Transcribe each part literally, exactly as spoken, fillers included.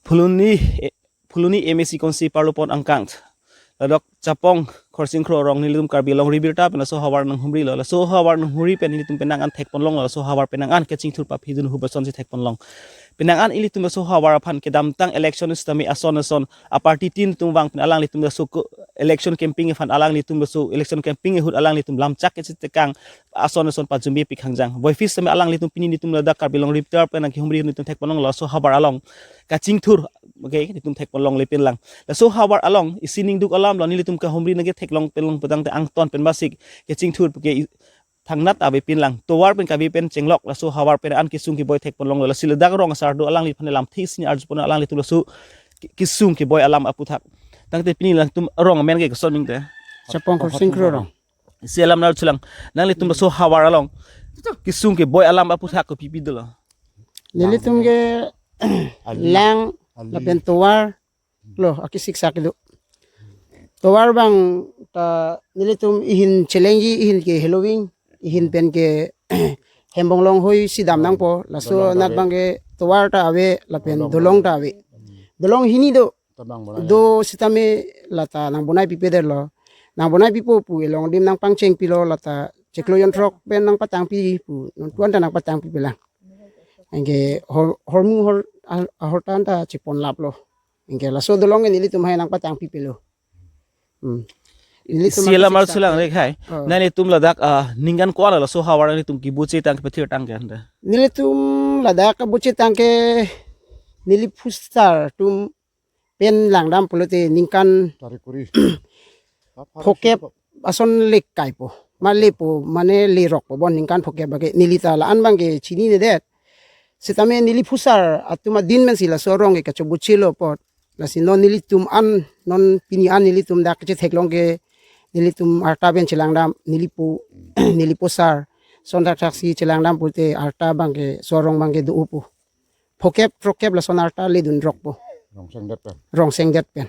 Phuloni, eh, Phuloni M A C constituency parlopon angkang, ladak Chapong Khorsing Kro arong nelitum Karbi Anglong ribirta pen laso havar nanghumrilo. Laso havar nanghumri pen nelitum penang an thekponlonglo, laso havar penang an kachingthur paphidun hu bason si thekponlong. Penang an ilitum laso havar aphan kedamtang election sitame ason ason aparty tin atum vang pen alanglitum laso ko-, election campaign aphan alanglitum laso election campaign ahut alanglitum lamchak kachetekang ason ason pajumbi pikhangjang. Voiphis sitame alanglitum pini nelitum ladak Karbi Anglong ribirta pen nangkehumri nelitum thekponlonglo laso havar along kachingthur, okay, nelitum thekponlongle pinlang. Laso havar along isi ningduk alamlo, nelitum kahumri nangketheklong pinlong petang te angton pen masik kachingthur puke i-, thangnat ave pinlang. Tovar pen kave pen chenglok, laso havar pen an kesung keboi thekponlonglo. Lasi ladak rong asar do alangliphan lamthe isi arjupon alanglitum laso ke-, kesung keboi alam aputhak. Tangte pini nangtum arong amen ke koson mingte? Chapong Khorsing Kro arong. Isi alam nar chulang. Nanglitum laso havar along kesung keboi alam aputhak kopipi dolo? Nelitum ke Ali. Lang, Ali. Lapen tovar lo, akisik sak do. Tovar abang ta nelitum ihin chelengji, ihin ke heloving, ihin pen ke hembong longhoi si dam nangpo, laso Dolong ta nat ave. Abang ke tovar ta ave, lapen Dolong dolong ta ta ave. Dolong hini do, Tabang bonai. Do sitame lata nangbonai pipedetlo. Nangbonai pipo pu elong adim nangpangchengpilo, lata chiklo jonthrok pen nangpatangpi pu, non tuan ta nangpatangpi pelang. Anke hor-, hormu hor-, al-, ahortan ta chiponlaplo. Anke laso dolong ke nelitum hai nangpatangpi pelo. Hmm. Nelitum Isi alam ar sisa- chulang rek hai. Oh. Nanglitum ladak, ah, ningkan ko-an laso havar nelitum kebuche tang kepathir tang ke anda? Nelitum ladak kebuche tang ke neli phusar atum pen langdam pulote ningkan Tarik kuri. Phokep ason lek kaipo. Ma lepo, mane lerokpo bon ningkan phokep abang ke neli ta la-an abang ke chininedet. Sitame neli phusar atum adin men si laso arong ke kachobuchelo apot. Lasi non nelitum an, non pini an nelitum dak chetheklong ke nelitum arta pen chelangdam, neli pu, neli phusar. Son thakthak si chelangdam pulote arta abang ke laso arong abang ke do-opo. Phokep, throkep lason arta ledun rokpo. Rongsengdet pen. Rongsengdet pen.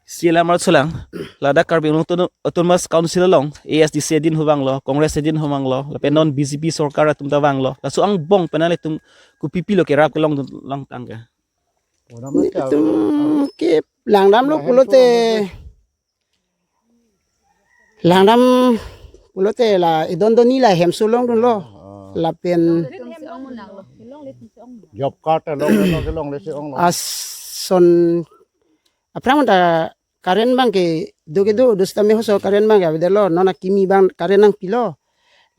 Isi alam ar chulang, ladak Karbi Anglong Autono-, Autonomous Council along, A S D C adin hu vanglo, Congress adin hu vanglo, lapen non B J P sorkar atum ta vanglo. Laso angbong pen nanglitum kopipilo kerap kelongdun longtang ke? Nelitum ke langdamlo pulote. Langdam pulote la idon doni la hemso longdunlo. Ah. Lapen Job card ta long, long, long, long, long, long. Ason aphrang ta current abang ke do ke do, do sitame hoso current abang ke avedetlo, non akimi abang current nangpilo.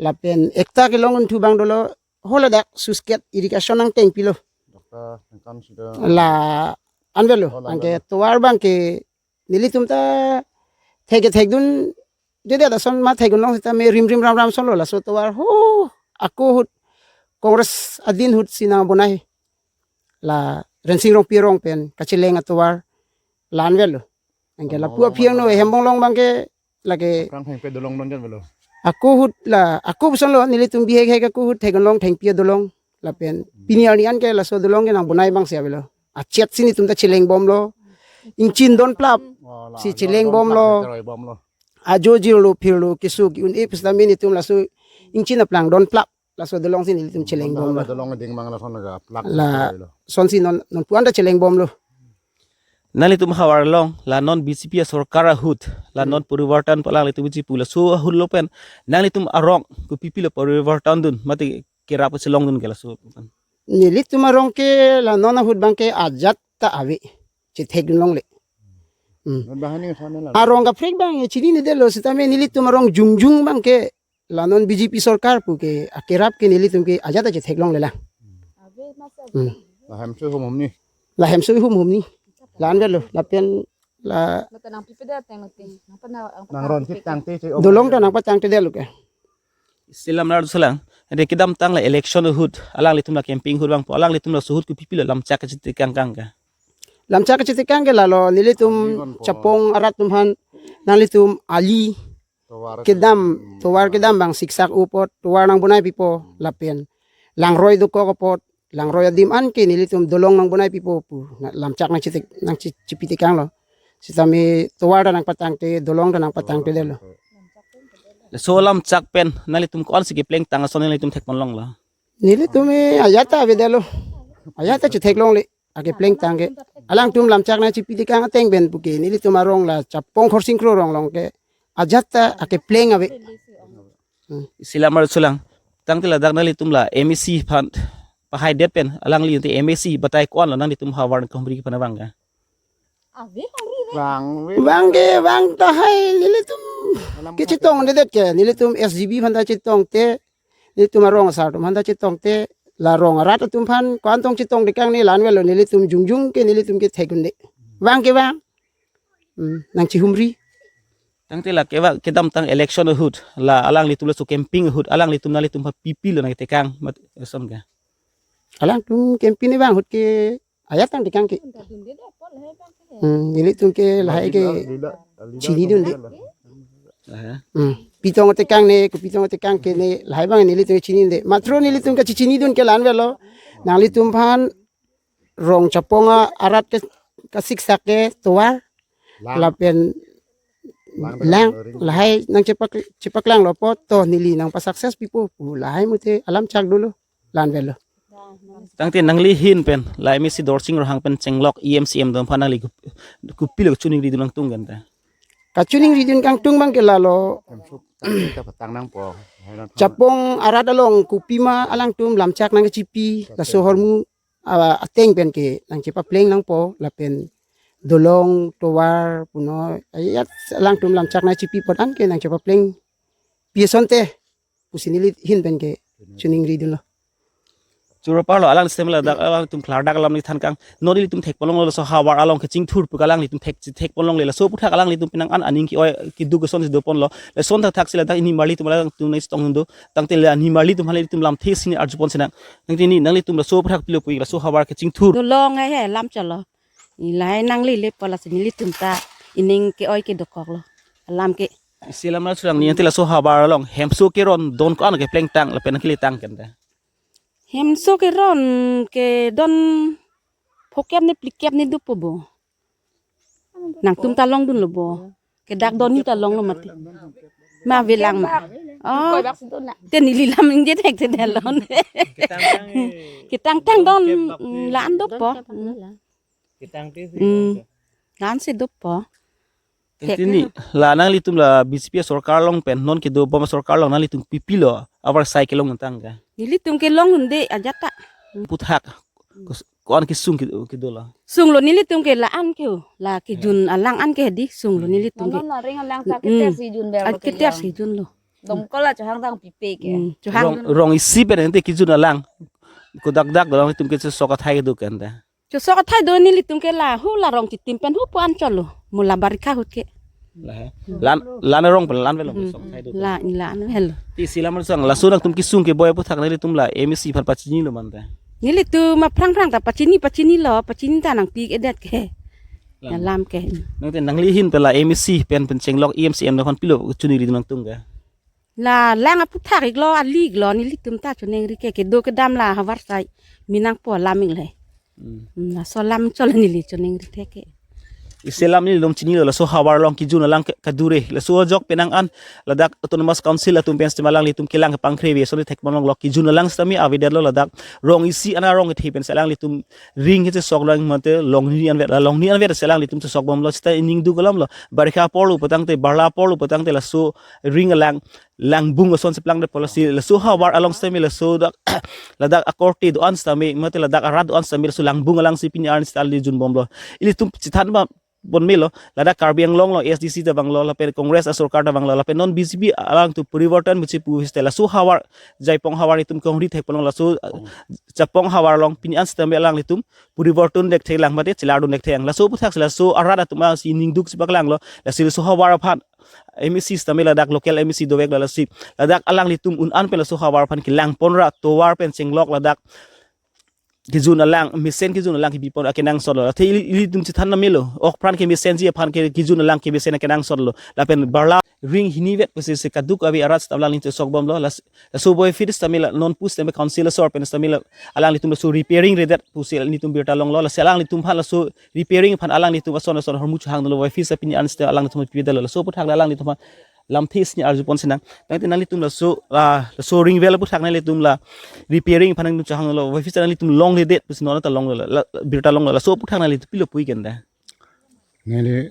Lapen ekta kelongdunthu abang dolo, holadak sluice gate irrigation nangtengpilo. Dokta, ningkan sudah. La-an avelo, Oh, la-an anke avelo. Tovar abang ke nelitum ta thek thekdun, jadi ada son ma thekdunlong sitame rimrim ramram sonlo, laso tovar ho ako ahut Congress adin ahut si nangbonai. La Rensing Rongpi arong pen kacheleng atovar la-an avelo. Anke Oh, lapu la-an aphi angno avelo. Hembong long abang ke lake Aphrang thengpi adolong non jan avelo. Ako ahut la, ako pusonlo, nelitum bihek hek ako ahut thekdunlong thengpi adolong. Lapen pini arni an ke laso adolong ke nangbonai abang si avelo. Achet si nelitum ta chelengbomlo. Ingchin donplap Oh, la, si la, chelengbomlo. Donplap, chelengbomlo. Ajo jirlo phirlo keso ki-un-e pusitame nelitum laso ingchin aplang donplap. Laso adolong si nelitum chelengbomlo. Adolong ding mang lason laga plak La chelengbomlo. Sonsi non, non puan ta chelengbomlo. Nanglitum havar along, la non B J P asorkar ahut, la Hmm. non porivartan pu alanglitum chipu laso ahut lo pen, nanglitum arong kopipilo porivartan dun, mate kerap chelongdun ke laso. Nelitum arong ke la non ahut abang ke ajat ta ave, chethekdunlongle. Hmm. Non bahani sana la. Arong kaprek abang chininedetlo sitame nelitum arong jongjong abang ke la non B J P sorkar pu ke akerap ke nelitum ke ajat ta chetheklongle lang. Hmm. La hemso ihum humni. La hemso ihum humni. La-an avelo, lapen la Mata nangpipedet teng lote. Nangpa na, nangpa Nang na ron pipe kit ke. Tangte che om Dolong ta nangpatangtedetlo ke. Isi alam nar chulang. Ade kedamtang la election ahut, alanglitum la campaign ahut abang pu, alanglitum laso ahut kopipilo lamchak kachetekang kang ke? Lamchak kachetekang ke lalo nelitum Ali kon po. Chapong arat atum aphan nanglitum ali Tovar kedam, kedam. Tovar kedam abang siksak apot, tovar nangbonai pipo, lapen langroi dokok apot, langroi adim an ke nelitum dolong nangbonai pipo pu, na lamchak nangchetek, nangche-, chepitekanglo. Sitame tovar ta nangpatangte, dolong ta nangpatangtedetlo. Laso lamchak pen nanglitum ko-ansi kepleng tang ason nanglitum thekponlonglo? Nelitum eh ajat ta avedetlo. Ajat ta chetheklongle. akepleng tang ke. Alangtum lamchak nangchipi tekang ateng pen puke nelitum arong la Chapong Khorsing Kro arong along ke ajat ta akepleng ave. Isi lam arjulang. Tangte ladak nanglitum la M A C aphan pahaidet pen alangli te M A C batai ko-an lo nanglitum havar Humri aphan vang ke? Ave Humri ave. Vang ave. Vang ke vang tahai nelitum alam kachetongdedet ke nelitum S G B aphan ta chetongte, nelitum arong asar atum aphan ta chetongte, la rong arat atum aphan ko-an tong chetong tekang ne la-anvet lo, nelitum jongjong ke nelitum ke thek-un-e. Vang ke vang. Hmm, nangchihumri. Tangte la kevang kedamtang election ahut la alanglitum laso campaign ahut alanglitum nanglitum aphan pi pilo nangtekang mat eson ke? Alangtum campaign abang ahut ke ajat tang tekang ke. Hmm, nelitum ke lahai ke chinidunde. Aha. Hmm. Pi tong tekang ne, kopi tong tekang ke ne, lahai abang nelitum chinidunde. Matro nelitum kachichinidun ke la-anvet lo. Nanglitum aphan rong Chapong arat ke kasiksak ke tovar. Lang. Lapen lang, lang, lahai nangchepak, chepaklanglo apot to neli nangpa-success pipo pu lahai mute alam chak dolo, la-anvet lo. Tangte nangli ahin pen la M A C Dorsing Ronghang pen chenglok E M C M atum aphan nangli kup-, kopilo kachiningridun nangtung kan ta? Kachiningridun kangtung abang ke lalo. Em, suk, tang, tang, tang nangpo. Chapong arat along kopima alangtum lamchak nangchipi, laso ahormu, ah, ateng pen ke nangchepapleng nangpo, lapen dolong tovar puno ajat alangtum lamchak nangchipi apot an ke nangchepapleng pi asonte pusi neli ahin pen ke chiningridunlo. Choro parlo alang sitame ladak alangtum klardak alam neli than kang. Non nelitum thekponlonglo laso havar along kachingthur pu alanglitum thek, thekponlongle, laso aphuthak alanglitum penang an aning ke-oi keduk asonsi doponlo. Lason thakthak si ladak nimarli atum alangtum nangchetong do. Tangte la nimarli atum aphan nelitum lamthe si arjupon sinang. Tangte ne nanglitum laso aphuthak pilo pu laso havar kachingthur. Dolong ai he lam cholo. Lahai nangli lepo lasi nelitum ta aning ke-oi kedokoklo. Alam ke. Isi lam arjulang ne ante laso havar along hemso keron don ko-an kepleng tang lapen nangkele tang kan ta? Hemso keron ke don phokep ne phlikep ne dopo bo. Nangtum ta longdunlo bo. Ke dak don ni ta longlo mati. Ma avelang ma. Oh. Koi bak si don na. Te neli lam ingje thekthedet lo. Ketang tang, eh, ketang tang don, phokep bak, mm, eh, la-an dopo. Ketang tang si. Mm. La-an si dopo. Tini, la nanglitum la B J P sorkar along pen, non kedobom sorkar along nanglitum pi pilo, avarsai kelong tang ke? Nelitum kelong-unde ajat ta. Aphuthak, kus-, ko-an kesung ke, kedo la? Sunglo nelitum ke la-an ke, la kejun alang an ke di, sunglo nelitum ke. Malon la ring alang ta, mm, keter si junver, ah, lo keter kejun. Si junlo. Domkol la chohang tang pipe ke. Mm, chohang. Rong, rong isi pen ante kejun alang. Kodak dak dolang nelitum ke sok athai kedo kan ta? Chosok athai do nelitum ke la hu la rong chitim pen hu pu-an cholo. Mo la barikha ahut ke. La he. La-an, la-an arong pen la-an avelo, hmm, sok athai do. La, la-an avelo. Te isi lam arjulang, laso nangtum kesung keboi aphuthak nelitum la M A C aphan pachinilo mante? Nelitum aphrang phrang ta pachini, pachinilo, pachini ta nangpi-edet ke. Lam. Ya lam ke. Nangte nangli ahin pen la M A C pen pen chenglok E M C M atum aphan pilo chiningri nangtung ke? La lang aphuthak iklo, ali iklo, nelitum ta choningri ke, kedo kedam la havar sai mi nangpo alam ik le. Hmm. Hmm, laso alam cholo neli choningri thek ke. Isi lam nelitum chinilo, laso havar along kejun alang ke, kadure, laso ajok penang an ladak Autonomous Council atum pen sitame alanglitum kelang kepangkre ave ason thekponlonglo, kejun alang sitame avedetlo ladak rong isi ana rong kethe pen si alanglitum ring kechesok lang mate longni anvet, la longni anvet si alanglitum chesokbomlo, seta aning duk alamlo, barikha apor lo putangte, barla apor lo putangte laso ring alang langbung ason si plangdetpo lasi laso havar along sitame laso dak ladak akorte do-an sitame mate ladak arat do-an sitame laso langbung alang si pini arni sitame junbomlo. Ilitum chethan ba bon melo, ladak Karbi Anglong along A S D C ta vanglo, lapen Congress asorkar ta vanglo, lapen non B J P alangtum poriborton muchi pu sitame laso havar, Jaipong havar itum kongri thekponlong laso, uh, Chapong havar along pini an sitame alanglitum poriborton dekthelang mate chelardun dekthelang. Laso aphuthak si laso arat atum along si aning duk si paklanglo, lasi laso havar aphan M A C sitame ladak local M A C dovek la lasi ladak alanglitum un-an pen laso havar aphan kelangpon ra tovar pen chenglok ladak kejun alang, mesen kejun alang kepipon akenangsotlo. Athe ili, ilitum chethan na melo, okpran kemesenji aphan ke kejun alang kemesen akenangsotlo. Lapen barla ring hini vet pusi si kaduk ave arat sitame alangli chesokbomlo. Las-, laso boi feet sitame la non pu sitame council asor pen sitame la alanglitum laso repairing redet pusi nelitum birta longlo. Lasi alanglitum aphan laso repairing aphan alanglitum ason ason ahormu chohangdunlo, boi feet si pini an sitame alanglitum pipedetlo. Laso aphuthak la alanglitum aphan lamthe si arjupon sinang. Tangte nanglitum laso, ah, laso ring well aphuthak nanglitum la repairing aphan nangchehanglo. Wafis nanglitum longledet pusi non ta longlo, la, la, birta longlo. Laso aphuthak nanglitum pilo pu-ik anta? Neli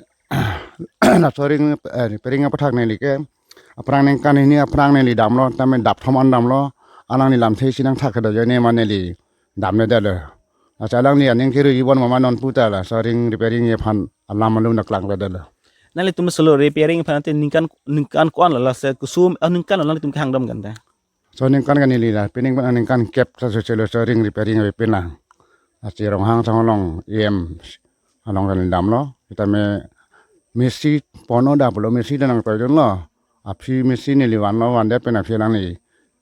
laso ring, eh, repairing aphuthak neli ke aphrang ningkan hini aphrang neli damlo, tame dapthom an damlo, alangli lamthe si nangthak kedo ajoine ma neli damledetlo. Lasi alangli aning kiri ibon mama non puta laso ring repairing aphan alam alum nangklangledetlo. Nanglitum solo repairing aphan ante ningkan, ningkan ko-an la, lasi kusum, ah, ningkan nanglitum kehang dam kan ta? So ningkan kan neli la, pining phan ningkan kep sa so chelo so ring repairing ave pina. Lasi Ronghang Songlong E M along kan damlo. Kita me mesi pono da pulo, mesi da nangtoidunlo. Aphi mesi neli vanlo, vandet pen aphi alangli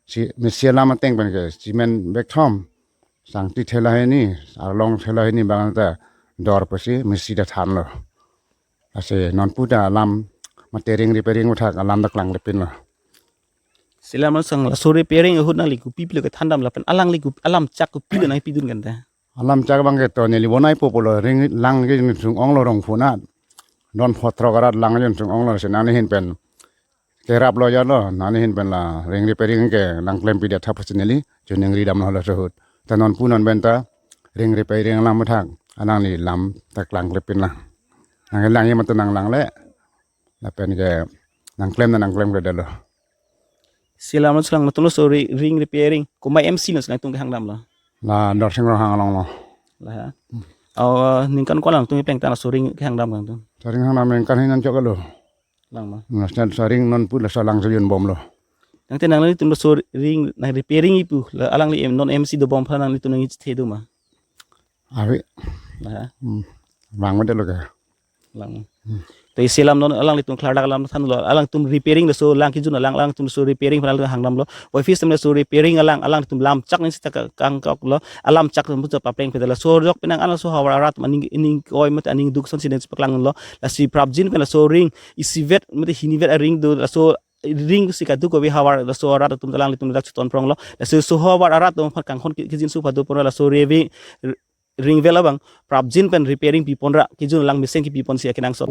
si mesi alam ateng pen ke cement bag thom, sangti thela hini, arlong thela hini bang ta dor pusi mesi ta thanlo. Lasi non puta alam mate ring repairing aphuthak alam ta klanglepinlo. Selam sang laso repairing ahut nangli kopi pilo kethan dam lapen alangli ko alamchak kopilo nangpidun kan ta? Alamchak bang ke to neli bonai po pulo, ring lang ke jun sung onglo rong phuna. Non photrok arat lang jun sung onglo, si nangli hin pen keraplo jalo, nangli hin pen la ring repairing ke nangklempidet tha pusi neli choningri damlo laso ahut. Ta non pu non pen ta ring repairing alam aphuthak alangli lam ta klanglepinlo. Nanglang ye mate nanglangle. Lapen ke nangklem na nangklemkledetlo. Selam sang latum laso ri-, ring repairing komat M C no si nangtum kehang damlo? La Dorsing Ronghang along lo. La ha. Oh, ningkan ko-an nangtum pleng ta laso ring kehang dam nangtum? Laso ring hang dam ningkan hini an choklo. Lang ma? Laso ring non pu laso lang sojun bomlo. Tangte nanglitum laso ring nang repairing ipu la alangli M, non M C dobom aphan nanglitum nangchethe do ma? Ave. La ha. Hmm. Bang ma detlo ke. Lang. Hmm. To isi alam non alanglitum klardak alam thanlo, alangtum repairing laso lang kejun alang, alangtum laso repairing aphan alangtum hang damlo. Wafis tem laso repairing alang, alangtum lamchak nangsi ta ka-, kangkoklo, alamchak atum puja paplengpedetlo. Laso jok penang an laso havar arat atum aning, aning oi mate aning duk ason si nangpaklanglo. Lasi prapjin pen laso ring isivet mate hinivet aring do, laso ring si kaduk ave havar, laso arat atum alanglitum dak cheton pronglo. Lasi laso havar arat atum aphan kanghon ke-, kejinso pado ponra laso reve ring well abang prapjin pen repairing piponra kejun alang mesen kepipon si akenangsot.